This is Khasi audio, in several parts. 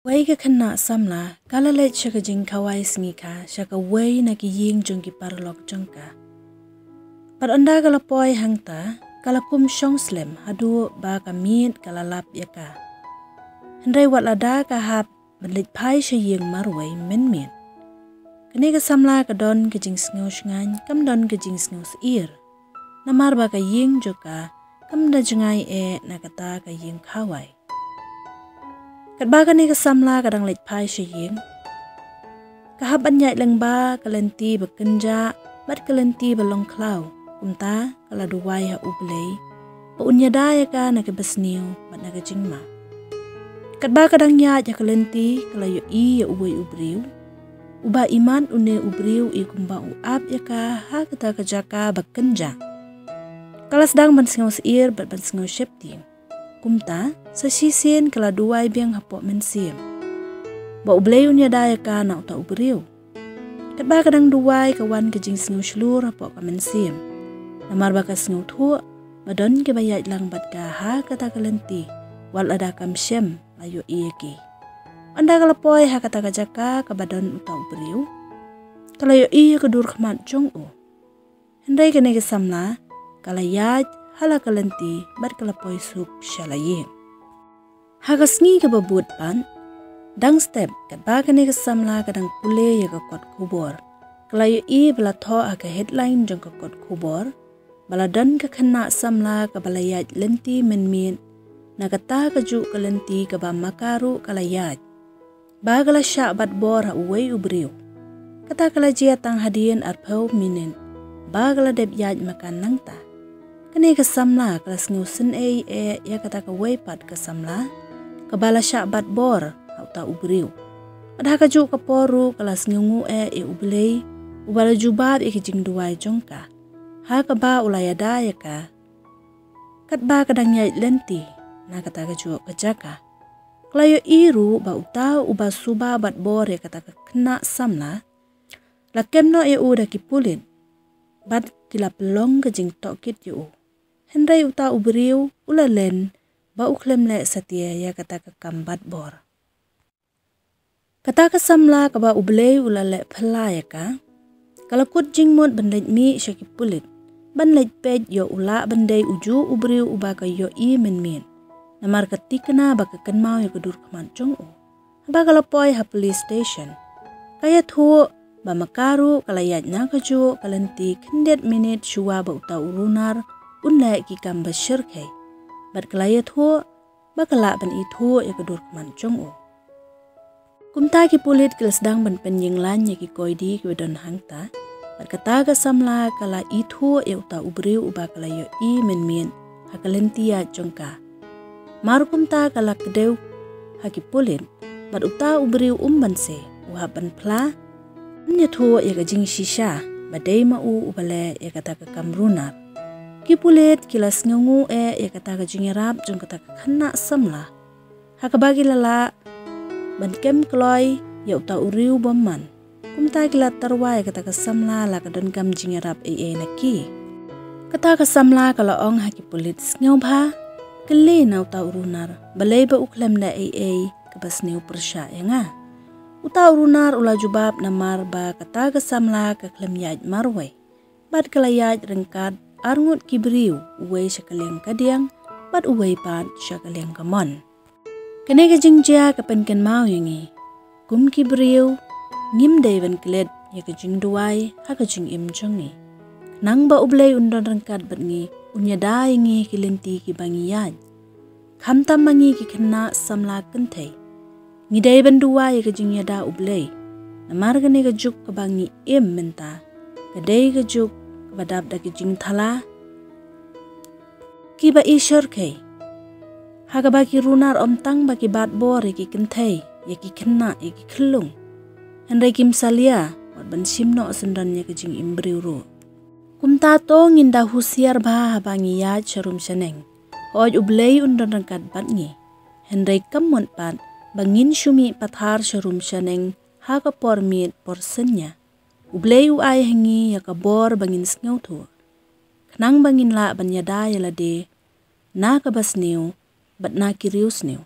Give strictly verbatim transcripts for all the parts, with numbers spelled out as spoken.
Wei ka khynnah samla ka la leit sha ka jingkhawai sngi kha sha kawei na ki ïing jong ki paralok jong ka. Bad ynda ka la poi hangta, ka la kum shong slem haduh ba ka miet ka la lap ïa ka. Hynrei wat lada ka hap ban leit phai sha ïing marwei mynmiet, kane ka samla ka don ka jingsngew shngaiñ, kam don ka jingsngew syier. Namar ba ka ïing jong ka kam da jngai eh na kata ka ïing khawai. Katba kane ka samla ka dang leit phai sha ïing, ka hap ban ïaid lyngba ka lynti ba kynjah bad ka lynti ba long khlaw. Kumta ka la duwai ha U Blei ba un ïada ïa ka na ka basniew bad na ka jingma. Katba ka dang ïaid ha ka lynti, ka la ïohi ïa uwei u briew, uba imat une u briew i kumba u ap ïa ka ha kata ka jaka ba kynjah. Ka la sdang ban sngew syier bad ban sngew sheptieng. Kumta sa shisien ka la duwai biang hapoh mynsiem ba U Blei un ïada ïa ka na uta u briew. Katba ka dang duwai, ka wan ka jingsngew shlur hapoh ka mynsiem, namar ba ka sngewthuh ba don kiba ïaid lang bad ka ha kata ka lynti, wat lada kam shym la ïohi ïa ki. Ynda ka la poi ha kata ka jaka kaba don uta u briew, ka la ïohi ïa ka dur khmat jong u. Hynrei kane ka samla ka la ïaid ha la ka lynti bad ka la poi suk sha la ïing. Ha ka sngi kaba bud pat, dang step katba kane ka samla ka dang pule ïa ka kot khubor, ka la ïohi ba la thoh ha ka headline jong ka kot khubor ba la don ka khynnah samla kaba la ïaid lynti mynmiet na kata kajuh ka lynti kaba ma ka ruh ka la ïaid, ba ka la shah bat bor ha uwei u briew. Kata ka la jia tang hadien arphew minit ba ka la dep ïaid ma ka nangta. Kane ka samla ka la sngew sngewsih eh ïa kata kawei pat ka samla kaba la shah bat bor ha uta u briew. Bad ha kajuh ka por ruh ka la sngewnguh eh ïa U Blei, uba la jubab ïa ka jingduwai jong ka, ha kaba u la ïada ïa ka katba ka dang ïaid lynti na kata kajuh ka jaka. Ka la ïohi ruh ba uta uba suba bat bor ïa kata ka khynnah samla la kem noh ïa u da ki pulit, bad ki la pynlong ka jingtohkit ïa u. Hynrei uta u briew u la len ba u khlem leh satia ïa kata ka kam bat bor. Kata ka samla kaba U Blei u la leh phylla ïa ka, ka la kut jingmut ban leit mih sha ki pulit ban leit peit ïoh u lah ban dei ujuh u briew uba ka ïohi mynmiet, namar ka tikna ba ka kynmaw ïa ka dur khmat jong u. Haba ka la poi ha police station, ka ïathuh ba ma ka ruh ka la ïaid na kajuh ka lynti khyndiat minit shuwa ba uta u runar un leh ki kam ba shyrkhei, bad ka la ïathuh ba ka lah ban ithuh ïa ka dur khmat jong u. Kumta ki pulit ki la sdang ban pynïeng lain ïa ki koidi kiba don hangta, bad kata ka samla ka la ithuh ïa uta u briew uba ka la ïohi mynmiet ha ka lynti ïaid jong ka. Mar kumta ka la kdew ha ki pulit, bad uta u briew um banse, u hap ban phla ban ïathuh ïa ka jingshisha ba dei ma u uba leh ïa kata ka kam runar. Ki pulit ki la sngewnguh eh ïa kata ka jingïarap jong kata ka khynnah samla, ha kaba ki la lah ban kem kloi ïa uta u riewbymman. Kumta ki la tyrwa ïa kata ka samla la ka donkam jingïarap ei ei na ki. Kata ka samla ka la ong ha ki pulit, sngewbha kylli na uta u runar balei ba u khlem leh ei ei kaba sniew pyrshah ïa nga. Uta u runar u la jubab namar ba kata ka samla ka khlem ïaid marwei, bad ka la ïaid ryngkat arngut ki briew, uwei sha ka liang kadiang bad uwei pat sha ka liang kamon. Kane ka jingjia ka pynkynmaw ïa ngi, kum ki briew, ngim dei ban klet ïa ka jingduwai ha ka jingim jong ngi, khnang ba U Blei un don ryngkat bad ngi, un ïada ïa ngi ha ki lynti kiba ngi ïaid. Khamtam ma ngi ki khynnah samla kynthei, ngi dei ban duwai ïa ka jingïada U Blei, namar kane ka juk kaba ngi im mynta ka dei ka juk kaba dap da ki jingthala kiba i shyrkhei, ha kaba ki runar ym tang ba ki bat bor ïa ki kynthei, ïa ki khynnah, ïa ki khyllung, hynrei kim salia wat ban shim noh syndon ïa ka jingim briew ruh. Kumta to ngin da husiar bha haba ngi ïaid sharum shaneng. Hooid, U Blei un don ryngkat bad ngi, hynrei kam mut pat ba ngin shu mih pathar sharum shaneng ha ka por miet por synñia. U Blei u ai ha ngi ïa ka bor ba ngin sngewthuh, khnang ba ngin lah ban ïada ïa lade na kaba sniew bad na ki riewsniew.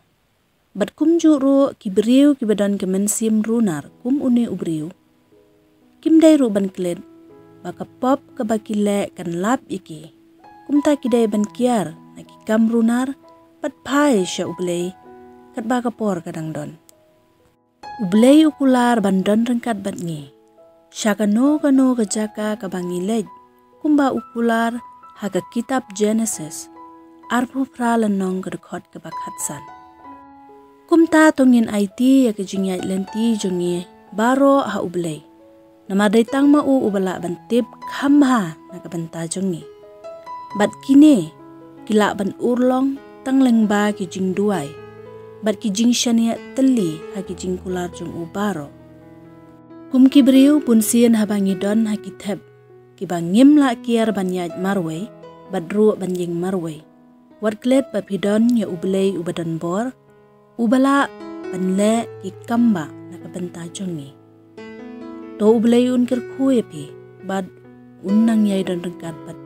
Bad kumjuh ruh ki briew kiba don ka mynsiem runar kum une u briew, kim dei ruh ban klet ba ka pop kaba ki leh kan lap ïa ki. Kumta ki dei ban kiar na ki kam runar bad phai sha U Blei katba ka por ka dang don. U Blei u kular ban don ryngkat bad ngi sha kano kano ka jaka kaba ngi leit, kumba u kular ha ka kitab Genesis arphew phra lynnong ka dkhot kaba khatsan. Kumta to ngin aiti ïa ka jingïaid lynti jong ngi baroh ha U Blei, namar dei tang ma u uba lah ban tip kham bha na ka bynta jong ngi. Bad kine ki lah ban urlong tang lyngba ki jingduwai bad ki jingshaniah tylli ha ki jingkular jong u baroh. Kum ki briew, bunsien haba ngi don ha ki thep kiba ngim lah kiar ban ïaid marwei bad ruh ban ïeng marwei, wat klet ba phi don ïa U Blei uba don bor, uba lah ban leh ki kam bah na ka bynta jong ngi. To U Blei un kyrkhu ïa phi bad un nang ïai don ryngkat bad